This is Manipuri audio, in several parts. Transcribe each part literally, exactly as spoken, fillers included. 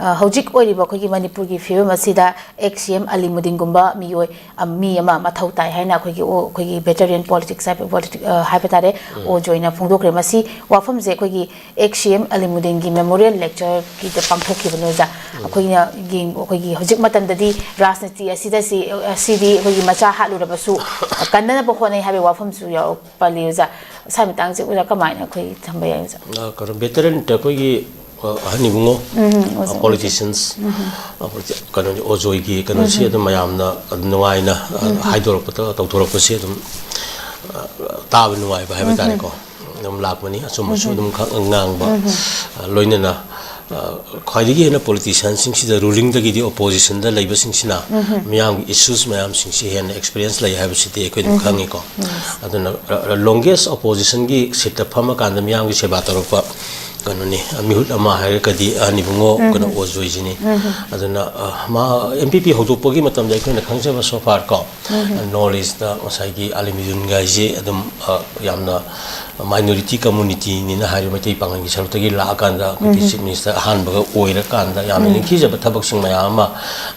ꯑ, ꯍꯧꯖꯤꯛ ꯑꯣꯏꯔꯤꯕ ꯑꯩꯈꯣꯏꯒꯤ ꯃꯅꯤꯄꯨꯔꯒꯤ ꯐꯤꯕꯝ ꯑꯁꯤꯗ ꯑꯦꯛꯁ ꯁꯤ ꯑꯦꯝ ꯑꯂꯤꯃꯨꯗꯤꯟꯒꯨꯝꯕ ꯃꯤꯑꯣꯏ, ꯑ, ꯃꯤ ꯑꯃ ꯃꯊꯧ ꯇꯥꯏ ꯍꯥꯏꯅ ꯑꯩꯈꯣꯏꯒꯤ, ꯑꯣ, ꯑꯩꯈꯣꯏꯒꯤ ꯚꯦꯇꯔꯤꯌꯟ ꯄꯣꯂꯤꯇꯤꯛꯁ ꯍꯥꯏꯕ, ꯄꯣꯂꯤꯇꯤꯛ-, ꯑ, ꯍꯥꯏꯕ ꯇꯥꯔꯦ, ꯑꯣꯖꯣꯏꯅ ꯐꯣꯡꯗꯣꯛꯈ꯭ꯔꯦ꯫ ꯃꯁꯤ ꯋꯥꯐꯝꯁꯦ ꯑꯩꯈꯣꯏꯒꯤ ꯑꯦꯛꯁ ꯁꯤ ꯑꯦꯝ ꯑꯂꯤꯃꯨꯗꯤꯟꯒꯤ ꯃꯦꯃꯣꯔꯤꯌꯦꯜ ꯂꯦꯛꯆꯔꯒꯤꯗ ꯄꯥꯡꯊꯣꯛꯈꯤꯕꯅꯦ ꯑꯣꯖꯥ꯫ ꯑꯩꯈꯣꯏꯅ ꯌꯦꯡ-, ꯑꯩꯈꯣꯏꯒꯤ ꯍꯧꯖꯤꯛ ꯃꯇꯝꯗꯗꯤ ꯔꯥꯖꯅꯤꯇꯤ ꯑꯁꯤꯗ ꯁꯤ, ꯑꯁꯤꯗꯤ ꯑꯩꯈꯣꯏꯒꯤ ꯃꯆꯥ ꯍꯥꯠꯂꯨꯔꯕꯁꯨ ꯀꯟꯅꯅꯕ ꯍꯣꯠꯅꯩ ꯍꯥꯏꯕꯒꯤ ꯋꯥꯐꯝꯁꯨ ꯌꯥꯎꯔꯛꯄ ꯂꯩ ꯑꯣꯖꯥ꯫ ꯁ꯭ꯋꯥꯏ ꯃꯇꯥꯡꯁꯦ ꯑꯣꯖꯥ ꯀꯃꯥꯏꯅ ꯑꯩꯈꯣꯏ ꯊꯝꯕ ꯌꯥꯏ ꯑꯣꯖꯥ? ꯑ, ꯀꯩꯅꯣ, ꯚꯦꯇꯔꯟ ꯑꯩꯈꯣꯏꯒꯤ, ꯑ, ꯑꯍꯟ ꯏꯕꯨꯡꯉꯣ, ꯎꯝ, ꯑ, ꯑꯣꯖꯥ, ꯄꯣꯂꯤꯇꯤꯁꯤꯌꯟꯁ, ꯎꯝ꯫ ꯑ, ꯄꯣꯂꯤꯇꯤ-, ꯀꯩꯅꯣꯅꯤ, ꯑꯣꯖꯣꯏꯒꯤ ꯀꯩꯅꯣꯁꯤ ꯎꯝ꯫ ꯑꯗꯨꯝ ꯃꯌꯥꯝꯅ ꯑꯗꯨꯝ ꯅꯨꯡꯉꯥꯏꯅ, ꯑ, ꯎꯝ꯫ ꯍꯥꯏꯗꯣꯔꯛꯄꯗ, ꯇꯧꯊꯣꯔꯛꯄꯁꯤ ꯑꯗꯨꯝ, ꯑ, ꯇꯥꯕ ꯅꯨꯡꯉꯥꯏꯕ ꯍꯥꯏꯕ ꯎꯝ꯫ ꯇꯥꯔꯦꯀꯣ꯫ ꯑꯗꯨꯝ ꯂꯥꯛꯄꯅꯤ, ꯑꯆꯨꯝꯕꯁꯨ ꯎꯝ꯫ ꯑꯗꯨꯝ ꯈꯛ ꯉꯥꯡꯕ, ꯎꯝ꯫ ꯑ, ꯂꯣꯏꯅꯅ, ꯑ, ꯈ꯭ꯋꯥꯏꯗꯒꯤ ꯍꯦꯟꯅ ꯄꯣꯂꯤꯇꯤꯁꯤꯌꯟꯁꯤꯡꯁꯤꯗ, ꯔꯨꯂꯤꯡꯗꯒꯤꯗꯤ ꯑꯣꯄꯣꯖꯤꯁꯟꯗ ꯂꯩꯕꯁꯤꯡꯁꯤꯅ ꯎꯝ꯫ ꯃꯤꯌꯥꯝꯒꯤ ꯏꯁꯨꯁ ꯃꯌꯥꯝꯁꯤꯡꯁꯤ ꯍꯦꯟꯅ ꯑꯦꯛꯁꯄꯤꯔꯤꯌꯟꯁ ꯂꯩ ꯍꯥꯏꯕꯁꯤꯗꯤ ꯑꯩꯈꯣꯏ ꯑꯗꯨꯝ ꯎꯝ꯫ ꯈꯪꯉꯤꯀꯣ꯫ ꯎꯝ꯫ ꯑꯗꯨꯅ, ꯑ, ꯂꯣꯡꯒꯦꯁ ꯑꯣꯄꯣꯖꯤꯁꯟꯒꯤ ꯁꯤꯠꯇ ꯐꯝꯃꯀꯥꯟꯗ ꯃꯤꯌꯥꯝꯒꯤ ꯁꯦꯕꯥ ꯇꯧꯔꯛꯄ ꯀꯩꯅꯣꯅꯤ, ꯃꯤꯍꯨꯠ ꯑꯃ ꯍꯥꯏꯔꯒꯗꯤ ꯑꯍꯟ ꯏꯕꯨꯡꯉꯣ ꯎꯝ꯫ ꯀꯩꯅꯣ ꯑꯣꯖꯣꯏꯁꯤꯅꯤ꯫ ꯎꯝ꯫ ꯑꯗꯨꯅ, ꯑ, ꯃꯥ ꯑꯦꯝ ꯄꯤ ꯄꯤ ꯍꯧꯗꯣꯛꯄꯒꯤ ꯃꯇꯝꯗ ꯑꯩꯈꯣꯏꯅ ꯈꯪꯖꯕ so far ꯀꯣ, ꯎꯝ꯫ ꯅꯣꯔꯠ ꯏꯁꯇ ꯉꯁꯥꯏꯒꯤ ꯑꯂꯤꯃꯨꯗꯤꯟꯒ ꯍꯥꯏꯁꯤ ꯑꯗꯨꯝ, ꯑ, ꯌꯥꯝꯅ ꯃꯥꯏꯅꯣꯔꯤꯇꯤ ꯀꯝꯃꯨꯅꯤꯇꯤꯅꯤꯅ ꯍꯥꯏꯔꯤꯕ ꯃꯩꯇꯩ ꯄꯥꯉꯜꯒꯤ ꯁꯔꯨꯛꯇꯒꯤ ꯂꯥꯛꯑꯀꯥꯟꯗ ꯑꯩꯈꯣꯏꯒꯤ ꯎꯝ꯫ ꯆꯤꯐ ꯃꯤꯅꯤꯁꯇꯔ ꯑꯍꯥꯟꯕꯒ ꯑꯣꯏꯔꯀꯥꯟꯗ ꯌꯥꯝꯅ ꯎꯝ꯫ ꯅꯤꯡꯊꯤꯖꯕ ꯊꯕꯛꯁꯤꯡ ꯃꯌꯥꯝ ꯑꯃ,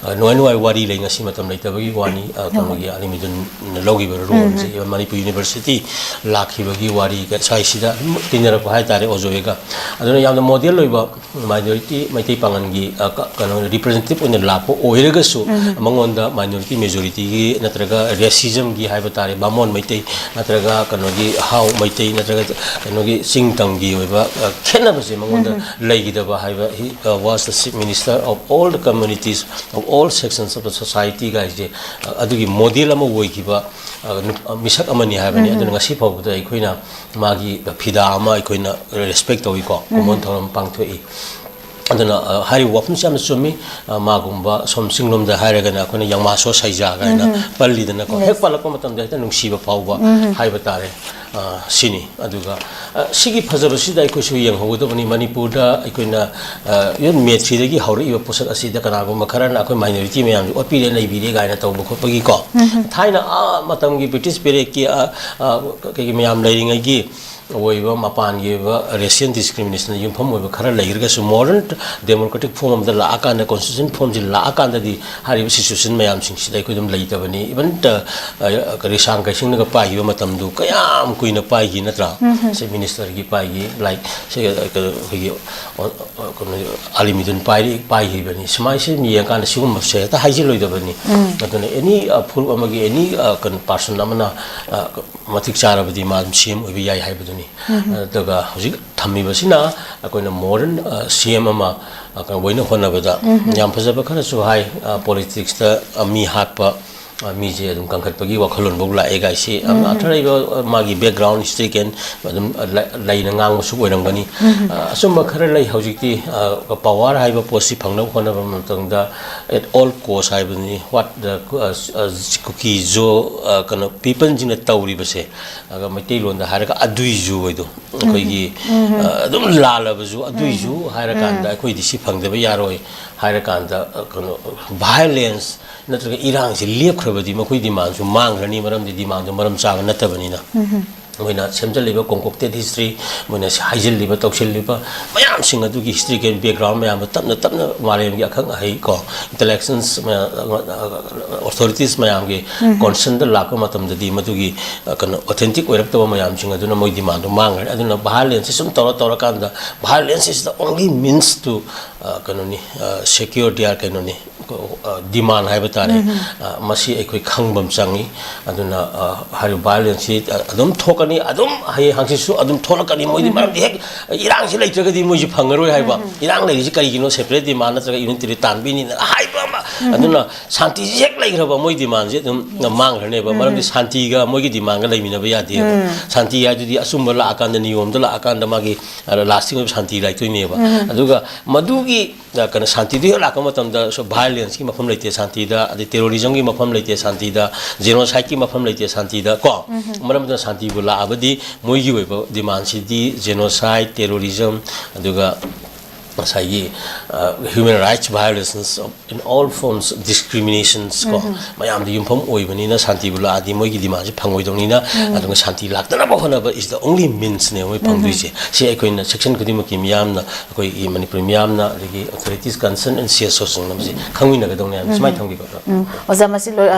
ꯑ, ꯅꯨꯡꯉꯥꯏ ꯅꯨꯡꯉꯥꯏ ꯋꯥꯔꯤ ꯂꯩ, ꯉꯁꯤ ꯃꯇꯝ ꯂꯩꯇꯕꯒꯤ ꯋꯥꯅꯤ, ꯑ, ꯍꯣꯏ, ꯍꯣꯏ꯫ ꯀꯩꯅꯣꯒꯤ ꯑꯂꯤꯃꯨꯗꯤꯟꯅ ꯂꯧꯈꯤꯕ ꯎꯝ꯫ ꯔꯣꯜꯁꯦ, ꯃꯅꯤꯄꯨꯔ ꯌꯨꯅꯤꯚꯔꯁꯤꯇꯤ ꯂꯥꯛꯈꯤꯕꯒꯤ ꯋꯥꯔꯤꯒ ꯁ꯭ꯋꯥꯏꯁꯤꯗ ꯑꯗꯨꯝ ꯇꯤꯟꯅꯔꯛꯄ ꯍꯥꯏꯇꯥꯔꯦ ꯑꯣꯖꯣꯏꯒ꯫ ꯑꯗꯨꯅ ꯌꯥꯝꯅ ꯃꯣꯗꯦꯜ ꯑꯣꯏꯕ ꯃꯥꯏꯅꯣꯔꯤꯇꯤ, ꯃꯩꯇꯩ ꯄꯥꯉꯜꯒꯤ, ꯑ, ꯀ-, ꯀꯩꯅꯣ, ꯔꯤꯄ꯭ꯔꯖꯦꯟꯇꯦꯇꯤꯚ ꯑꯣꯏꯅ ꯂꯥꯛꯄ ꯑꯣꯏꯔꯒꯁꯨ, ꯎꯝ꯫ ꯃꯉꯣꯟꯗ ꯃꯥꯏꯅꯣꯔꯤꯇꯤ ꯃꯦꯖꯣꯔꯤꯇꯤꯒꯤ ꯅꯠꯇ꯭ꯔꯒ ꯔꯦꯁꯤꯖꯝꯒꯤ ꯍꯥꯏꯕ ꯇꯥꯔꯦ, ꯕꯥꯃꯣꯟ ꯃꯩꯇꯩ ꯅꯠꯇ꯭ꯔꯒ ꯀꯩꯅꯣꯒꯤ ꯍꯥꯎ ꯃꯩꯇꯩ ꯅꯠꯇ꯭ꯔꯒ ꯀꯩꯅꯣꯒꯤ ꯆꯤꯡ ꯇꯝꯒꯤ ꯑꯣꯏꯕ, ꯑ, ꯈꯦꯠꯅꯕꯁꯦ ꯃꯉꯣꯟꯗ ꯎꯝ꯫ ꯂꯩꯈꯤꯗꯕ ꯍꯥꯏꯕ, he, uh, was the chief minister of all the communities, of all sections of the society ꯒꯥꯏꯁꯦ, ꯑ, ꯑꯗꯨꯒꯤ ꯃꯣꯗꯦꯜ ꯑꯃ ꯑꯣꯏꯈꯤꯕ, ꯑ, ꯅꯨ-, ꯑ, ꯃꯤꯁꯛ ꯑꯃꯅꯤ ꯍꯥꯏꯕꯅꯤ꯫ ꯎꯝ꯫ ꯑꯗꯨꯅ ꯉꯁꯤ ꯐꯥꯎꯕꯗ ꯑꯩꯈꯣꯏꯅ ꯃꯥꯒꯤ ꯐꯤꯗꯥ ꯑꯃ ꯑꯩꯈꯣꯏꯅ ꯔꯦꯁꯄꯦꯛ ꯇꯧꯏꯀꯣ, ꯎꯝ꯫ ꯀꯨꯝꯑꯣꯟ ꯊꯧꯔꯝ ꯄꯥꯡꯊꯣꯛꯏ꯫ ꯑꯗꯨꯅ, ꯑ, ꯍꯥꯏꯔꯤꯕ ꯋꯥꯐꯝꯁꯤ ꯌꯥꯝꯅ ꯆꯨꯝꯃꯤ꯫ ꯑ, ꯃꯥꯒꯨꯝꯕ ꯁꯣꯝ ꯆꯤꯡꯂꯣꯝꯗ ꯍꯥꯏꯔꯒꯅ ꯑꯩꯈꯣꯏꯅ ꯌꯥꯡꯃꯥꯁꯣ ꯁꯩꯖꯥ ꯀꯥꯏꯅ ꯎꯝ꯫ ꯄꯜꯂꯤꯗꯅꯀꯣ꯫ ꯌꯦꯁ꯫ ꯍꯦꯛ ꯄꯜꯂꯛꯄ ꯃꯇꯝꯗ ꯍꯦꯛꯇ ꯅꯨꯡꯁꯤꯕ ꯐꯥꯎꯕ ꯎꯝ꯫ ꯍꯥꯏꯕ ꯇꯥꯔꯦ꯫ ꯑ, ꯁꯤꯅꯤ꯫ ꯑꯗꯨꯒ, ꯑ, ꯁꯤꯒꯤ ꯐꯖꯕꯁꯤꯗ ꯑꯩꯈꯣꯏꯁꯨ ꯌꯦꯡꯍꯧꯒꯗꯕꯅꯤ꯫ ꯃꯅꯤꯄꯨꯔꯗ ꯑꯩꯈꯣꯏꯅ, ꯑ, even ꯃꯦ ꯊ꯭ꯔꯤꯗꯒꯤ ꯍꯧꯔꯛꯏꯕ ꯄꯣꯠꯁꯛ ꯑꯁꯤꯗ ꯀꯅꯥꯒꯨꯝꯕ ꯈꯔꯅ ꯑꯩꯈꯣꯏ ꯃꯥꯏꯅꯣꯔꯤꯇꯤ ꯃꯌꯥꯝꯁꯦ ꯑꯣꯠꯄꯤꯔꯦ, ꯅꯩꯕꯤꯔꯦ ꯀꯥꯏꯅ ꯇꯧꯕ ꯈꯣꯠꯄꯒꯤꯀꯣ꯫ ꯎꯝ꯫ ꯊꯥꯏꯅ ꯑꯥ ꯃꯇꯝꯒꯤ ꯕ꯭ꯔꯤꯇꯤꯁ ꯄꯦꯔꯦꯛꯀꯤ, ꯑ, ꯑ, ꯀꯩꯒꯤ ꯃꯌꯥꯝ ꯂꯩꯔꯤꯉꯩꯒꯤ ꯑꯣꯏꯕ, ꯃꯄꯥꯟꯒꯤ ꯑꯣꯏꯕ racial discrimination ꯌꯨꯝꯐꯝ ꯑꯣꯏꯕ ꯈꯔ ꯂꯩꯔꯒꯁꯨ, modern democratic form ꯑꯃꯗ ꯂꯥꯛꯑꯀꯥꯟꯗ, constitution formꯁꯤ ꯂꯥꯛꯑꯀꯥꯟꯗꯗꯤ ꯍꯥꯏꯔꯤꯕ situation ꯃꯌꯥꯝꯁꯤꯡꯁꯤꯗ ꯑꯩꯈꯣꯏ ꯑꯗꯨꯝ ꯂꯩꯇꯕꯅꯤ꯫ Even ꯔꯤꯁꯥꯡ ꯀꯩꯁꯤꯡꯅꯒ ꯄꯥꯏꯈꯤꯕ ꯃꯇꯝꯗꯨ ꯀꯌꯥꯝ ꯀꯨꯏꯅ ꯄꯥꯏꯈꯤ, ꯅꯠꯇ꯭ꯔꯥ? Chief ministerꯒꯤ ꯄꯥꯏꯈꯤ, like, ꯁꯤ, ꯑꯩꯈꯣꯏꯒꯤ, ꯑ, ꯑ, ꯀꯩꯅꯣ, ꯑꯥꯂꯤꯃꯤꯗꯨꯟ ꯄꯥꯏꯔꯤ, ꯄꯥꯏꯈꯤꯕꯅꯤ꯫ ꯁꯨꯃꯥꯏꯅ ꯁꯤ ꯌꯦꯡꯉꯀꯥꯟꯗ ꯁꯤꯒꯨꯝꯕꯁꯦ ꯍꯦꯛꯇ ꯍꯥꯏꯖꯤꯜꯂꯣꯏꯗꯕꯅꯤ꯫ ꯑꯗꯨꯅ any, ꯑ, ꯐꯨꯔꯨꯞ ꯑꯃꯒꯤ any, ꯑ, ꯀꯩꯅꯣ, person ꯑꯃꯅ, ꯑ, ꯃꯇꯤꯛ ꯆꯥꯔꯕꯗꯤ ꯃꯥ ꯑꯗꯨꯝ C M ꯑꯣꯏꯕ ꯌꯥꯏ ꯍꯥꯏꯕꯗꯨꯅꯤ꯫ ꯑꯗꯨꯒ ꯍꯧꯖꯤꯛ ꯊꯝꯃꯤꯕꯁꯤꯅ ꯑꯩꯈꯣꯏꯅ modern, ꯑ, C M ꯑꯃ, ꯑ, ꯀꯩꯅꯣ ꯑꯣꯏꯅ ꯍꯣꯠꯅꯕꯗ ꯌꯥꯝ ꯐꯖꯕ ꯈꯔꯁꯨ ꯍꯥꯏ, ꯑ, politicsꯇ, ꯑ, ꯃꯤ ꯍꯥꯠꯄ, ꯑ, ꯃꯤꯁꯦ ꯑꯗꯨꯝ ꯀꯟꯈꯠꯄꯒꯤ ꯋꯥꯈꯜꯂꯣꯟꯐꯥꯎ ꯂꯥꯛꯑꯦ ꯀꯥꯏꯁꯤ, ꯑ, ꯑꯊꯔ ꯂꯩꯕ, ꯑ, ꯃꯥꯒꯤ background history ꯀꯩ ꯑꯗꯨꯝ, ꯑ, ꯂꯩ-, ꯂꯩꯅ ꯉꯥꯡꯕꯁꯨ ꯑꯣꯏꯔꯝꯒꯅꯤ꯫ ꯑ, ꯑꯆꯨꯝꯕ ꯈꯔ ꯂꯩ꯫ ꯍꯧꯖꯤꯛꯇꯤ, ꯑ, power ꯍꯥꯏꯕ ꯄꯣꯠꯁꯤ ꯐꯪꯅꯕ ꯍꯣꯠꯅꯕ ꯃꯇꯝꯗ at all cost ꯍꯥꯏꯕꯗꯨꯅꯤ꯫ What the, ꯑ, ꯑ, ꯀꯨꯀꯤ ꯖꯣ, ꯑ, ꯀꯩꯅꯣ, peopleꯁꯤꯡꯅ ꯇꯧꯔꯤꯕꯁꯦ, ꯑꯗꯨꯒ ꯃꯩꯇꯩꯂꯣꯟꯗ ꯍꯥꯏꯔꯒ ꯑꯗꯨꯏꯖꯨ ꯍꯥꯏꯗꯣ, ꯑꯩꯈꯣꯏꯒꯤ, ꯑ, ꯑꯗꯨꯝ ꯂꯥꯜꯂꯕꯁꯨ ꯑꯗꯨꯏꯖꯨ ꯍꯥꯏꯔꯀꯥꯟꯗ, ꯑꯩꯈꯣꯏꯗꯤ ꯁꯤ ꯐꯪꯗꯕ ꯌꯥꯔꯣꯏ ꯍꯥꯏꯔꯀꯥꯟꯗ, ꯑ, ꯀꯩꯅꯣ, violence ꯅꯠꯇ꯭ꯔꯒ ꯏꯔꯥꯡꯁꯤ ꯂꯦꯞꯈ꯭ꯔꯕꯗꯤ ꯃꯈꯣꯏ demandꯁꯨ ꯃꯥꯡꯈ꯭ꯔꯅꯤ, ꯃꯔꯝꯗꯤ demandꯗꯨ ꯃꯔꯝ ꯆꯥꯕ ꯅꯠꯇꯕꯅꯤꯅ꯫ ꯃꯣꯏꯅ ꯁꯦꯝꯖꯤꯜꯂꯤꯕ concocted history, ꯃꯣꯏꯅ ꯍꯥꯏꯖꯤꯜꯂꯤꯕ, ꯇꯧꯁꯤꯜꯂꯤꯕ ꯃꯌꯥꯝꯁꯤꯡ ꯑꯗꯨꯒꯤ historical background ꯃꯌꯥꯝꯗꯣ ꯇꯞꯅ ꯇꯞꯅ ꯃꯥꯂꯦꯝꯒꯤ ꯑꯈꯪ ꯑꯍꯩ ꯀꯣ, intellectuals ꯃꯌꯥꯝ, authorities ꯃꯌꯥꯝꯒꯤ concernꯗ ꯂꯥꯛꯄ ꯃꯇꯝꯗꯗꯤ ꯃꯗꯨꯒꯤ, ꯑ, ꯀꯩꯅꯣ, authentic ꯑꯣꯏꯔꯛꯇꯕ ꯃꯌꯥꯝꯁꯤꯡ ꯑꯗꯨꯅ ꯃꯣꯏ demandꯗꯣ ꯃꯥꯡꯈ꯭ꯔꯅꯤ꯫ ꯑꯗꯨꯅ violenceꯁꯤ ꯁꯨꯝ ꯇꯧꯔ ꯇꯧꯔꯀꯥꯟꯗ, violence is the only means to, ꯑ, ꯀꯩꯅꯣꯅꯤ, ꯑ, secure their ꯀꯩꯅꯣꯅꯤ, ꯑ, demand ꯍꯥꯏꯕ ꯇꯥꯔꯦ꯫ ꯑ, ꯃꯁꯤ ꯑꯩꯈꯣꯏ ꯈꯪꯕ ꯑꯃ ꯆꯪꯉꯤ꯫ ꯑꯗꯨꯅ, ꯑ, ꯍꯥꯏꯔꯤꯕ violenceꯁꯤ, ꯑ, ꯑꯗꯨꯝ ꯊꯣꯛꯀꯅꯤ, ꯑꯗꯨꯝ ꯍꯌꯦꯡ ꯍꯪꯆꯤꯠꯁꯨ ꯑꯗꯨꯝ ꯊꯣꯛꯂꯛꯀꯅꯤ꯫ ꯃꯣꯏꯗꯤ ꯃꯔꯝꯗꯤ ꯍꯦꯛ ꯏꯔꯥꯡꯁꯤ ꯂꯩꯇ꯭ꯔꯒꯗꯤ ꯃꯣꯏꯁꯤ ꯐꯪꯉꯔꯣꯏ ꯍꯥꯏꯕ꯫ ꯏꯔꯥꯡ ꯂꯩꯔꯤꯁꯤ ꯀꯔꯤꯒꯤꯅꯣ? Separate demand ꯅꯠꯇ꯭ꯔꯒ unitary ꯇꯥꯟꯕꯤꯅꯤꯅ ꯍꯥꯏꯕ ꯑꯃ꯫ ꯑꯗꯨꯅ ꯁꯥꯟꯇꯤꯁꯤ ꯍꯦꯛ ꯂꯩꯈ꯭ꯔꯕ ꯃꯣꯏ demandꯁꯤ ꯑꯗꯨꯝ ꯃꯥꯡꯈ꯭ꯔꯅꯦꯕ꯫ ꯃꯔꯝꯗꯤ ꯁꯥꯟꯇꯤꯒ ꯃꯣꯏꯒꯤ demandꯒ ꯂꯩꯃꯤꯟꯅꯕ ꯌꯥꯗꯦꯕ꯫ ꯁꯥꯟꯇꯤ ꯍꯥꯏꯗꯨꯗꯤ ꯑꯆꯨꯝꯕ ꯂꯥꯛꯑꯀꯥꯟꯗ, ꯅꯤꯌꯣꯝꯗ ꯂꯥꯛꯑꯀꯥꯟꯗ ꯃꯥꯒꯤ, ꯑ, lasting ꯑꯣꯏꯕ ꯁꯥꯟꯇꯤ ꯂꯥꯛꯇꯣꯏꯅꯦꯕ꯫ ꯑꯗꯨꯒ ꯃꯗꯨꯒꯤ, ꯑ, ꯀꯩꯅꯣ, ꯁꯥꯟꯇꯤꯗꯨ ꯍꯦꯛ ꯂꯥꯛꯄ ꯃꯇꯝꯗ ꯁꯣ-, violenceꯀꯤ ꯃꯐꯝ ꯂꯩꯇꯦ ꯁꯥꯟꯇꯤꯗ, ꯑꯗꯩ terrorismꯒꯤ ꯃꯐꯝ ꯂꯩꯇꯦ ꯁꯥꯟꯇꯤꯗ, genocideꯀꯤ ꯃꯐꯝ ꯂꯩꯇꯦ ꯁꯥꯟꯇꯤꯗ, ꯀꯣ? ꯃꯔꯝ ꯑꯗꯨꯅ ꯁꯥꯟꯇꯤꯕꯨ ꯂꯥꯛꯑꯕꯗꯤ ꯃꯣꯏꯒꯤ ꯑꯣꯏꯕ demandꯁꯤꯗꯤ genocide, terrorism, ꯑꯗꯨꯒ ꯉꯁꯥꯏꯒꯤ human rights violations of in all forms of discriminations ꯀꯣ, ꯃꯌꯥꯝꯗ ꯌꯨꯝꯐꯝ ꯑꯣꯏꯕꯅꯤꯅ ꯁꯥꯟꯇꯤꯕꯨ ꯂꯥꯛꯑꯗꯤ ꯃꯣꯏꯒꯤ ꯗꯤꯃꯥꯟꯁꯦ ꯐꯪꯉꯣꯏꯗꯧꯅꯤꯅ, ꯑꯗꯨꯒ ꯁꯥꯟꯇꯤ ꯂꯥꯛꯇꯅꯕ ꯍꯣꯠꯅꯕ is the only means ꯅꯦ ꯃꯣꯏ ꯐꯪꯗꯣꯏꯁꯦ꯫ ꯁꯤ ꯑꯩꯈꯣꯏꯅ section ꯈꯨꯗꯤꯡꯃꯛꯀꯤ ꯃꯤꯌꯥꯝꯅ, ꯑꯩꯈꯣꯏꯒꯤ ꯃꯅꯤꯄꯨꯔꯤ ꯃꯤꯌꯥꯝꯅ, ꯑꯗꯒꯤ authorities concerned and C S Os ꯁꯤꯡꯅ ꯃꯁꯤ ꯈꯪꯃꯤꯟꯅꯒꯗꯧꯅꯦ ꯍꯥꯏꯕ ꯁꯨꯃꯥꯏꯅ ꯊꯝꯕꯤꯕ꯫ ꯎꯝ, ꯑꯣꯖꯥ, ꯃꯁꯤ ꯂꯣꯏ-